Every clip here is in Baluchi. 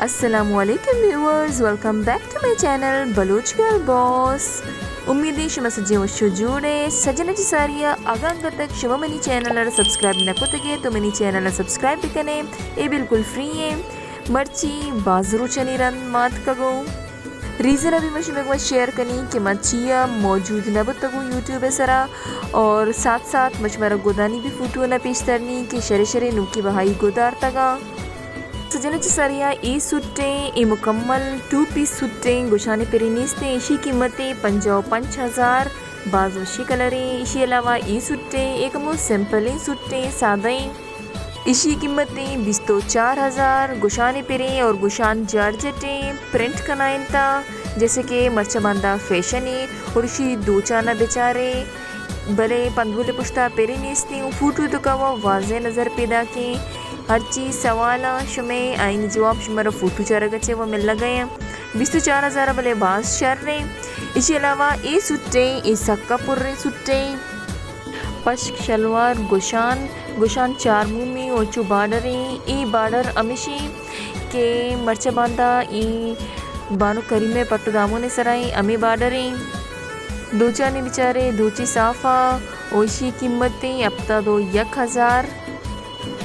السلام علیکم viewers, welcome back to my channel Baloch girl boss. امید ایں شما سجیں وش و جوڑ ئے۔ سجن چہ ساریا اگاں انگت تک شما منی چینل ءَ سبسکرائب نہ کتگ ئے تو منی چینل ءَ سبسکرائب بکن ئے، اے بالکل فری ایں۔ مرچی باز روچانی رند ما اتکگوں۔ ریزن ابھی من شمئے گوما شیئر کنی کہ من چیا موجود نہ بوتگوں یوٹیوب ءِ سرا، اور ساتھ ساتھ من شمارا گدانی بھی فوٹو نہ پیش دارنی کہ شرے شرے نوکی بہائی گد آرتگاں۔ سجن چہ سریا اے سوٹیں، اے مکمل ٹو پیس سوٹیں، گوشانے پرے نیستیں، ایشی قیمت ایں پنجاہ و پنچ ہزار، باز وشی کلریں۔ ایشی علاوہ اے سوٹیں، اے کمو سمپلیں سوٹیں، سادہیں۔ ایشی قیمت ایں بیست و چار ہزار، گوشانے پریں اور گوشان جارجٹیں، پرنٹ کنائینتا، جیسے کہ مرچہ باندا فیشن ایں اور ایشی دوچانا بچارے۔ بلے پندول ءِ پشتا پرے نیستیں، اوں فوٹو توکا وا واضح نظر پیداکیں۔ ہرچی سوالاں شمئے آئینی جواب شمارا فوٹو چارگا چہ وا ملگا ایں۔ بیست و چار ہزار بلے باز شریں۔ ایشی علاوہ اے سوٹیں، اے سکا پریں سوٹیں۔ پشک شلوار گوشان، گوشان چار مومی و چو بارڈریں۔ اے بارڈر ہمیشیں کہ مرچہ باندا اے بانک کریمہ ءِ پٹ و دامن ءِ سرا ایں، ہمے بارڈریں۔ دوچانی بچارے، دوچی صافا، و ایشی قیمت ایں ہپتاد و یک ہزار۔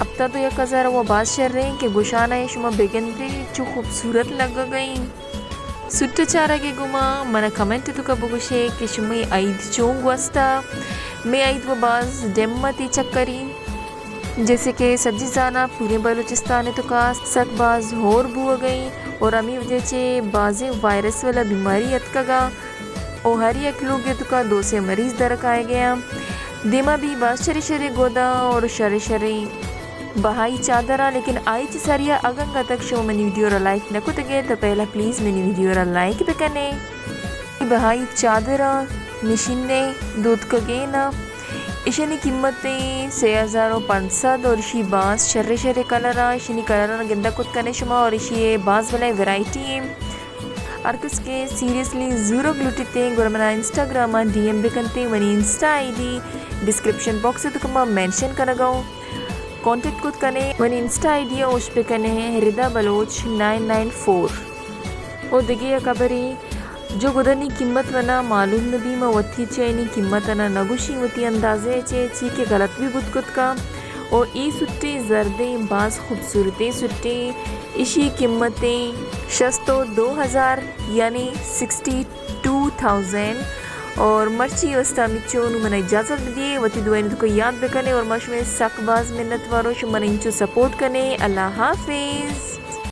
ہپتاد و یک ہزار وا باز شریں کہ گوشانا شما بگندے چو خوبصورت لگگا ایں۔ سوٹ چارگ ءِ گوما منا کمنٹ توکا بگوشے کہ شمئے عید چون گوستا۔ مئے عید وا باز ڈیما تی چکری۔ جیسے کہ سجی زانا پورے بلوچستان توکا سک باز ہور بوگا ایں اور ہمے وجہ چہ بازیں وائرس والا بیماری اتکگا اور ہر یک لوگ توکا دو سے مریض در کائے گیا۔ دیما بھی باز شرے شرے گودا اور شرے شرے بہائی چادراں، لیکن آئی چہ سریا اگاں انگت تک شما منی ویڈیو را لائک نہ کتگ ئے تو پہلا پلیز منی ویڈیو را لائک بکن ئے۔ اے بہائی چادراں مشین ءِ دوتکگیں نا، ایشانی قیمت ایں سے ہزار و پنچ سد اور ایشی باز شرے شرے کلر ایں، ایشانی کلر گندگ کت کن ئے شما اور ایشی باز بلائیں ورائٹی ایں۔ ہر کس کہ سیریسلی زورگ لوٹیت ایں گڑا منا انسٹاگرام ءَ ڈی ایم بکنت ئے، منی insta I D description box ءِ توکا ما مینشن کنگا اوں۔ کانٹیکٹ کت کن ئے، منی انسٹا آئی ڈی ءَ اوشت بکن ئے ردا بلوچ نائن نائن فور۔ او دگہ یک ہبرے، جو گدانی قیمت منا معلوم نہ بی، ما وتی چہ آیانی قیمت انا نہ گوشیں، وتی اندازہ ءَ چہ، چی کہ غلط بھی بوت کت کن۔ او اے سٹیں زردیں باز خوبصورتیں سٹیں، اشی قیمتیں شست و دو ہزار یعنی سکسٹی ٹو تھاؤزینڈ۔ اور مرچی واسطہ ہمچو، نوں منا اجازت بدیے، وتی دعائیں توکا یاد بکنے اور ما شمئے سک باز منت واروں، شما منا انچو سپورٹ کنے۔ اللہ حافظ۔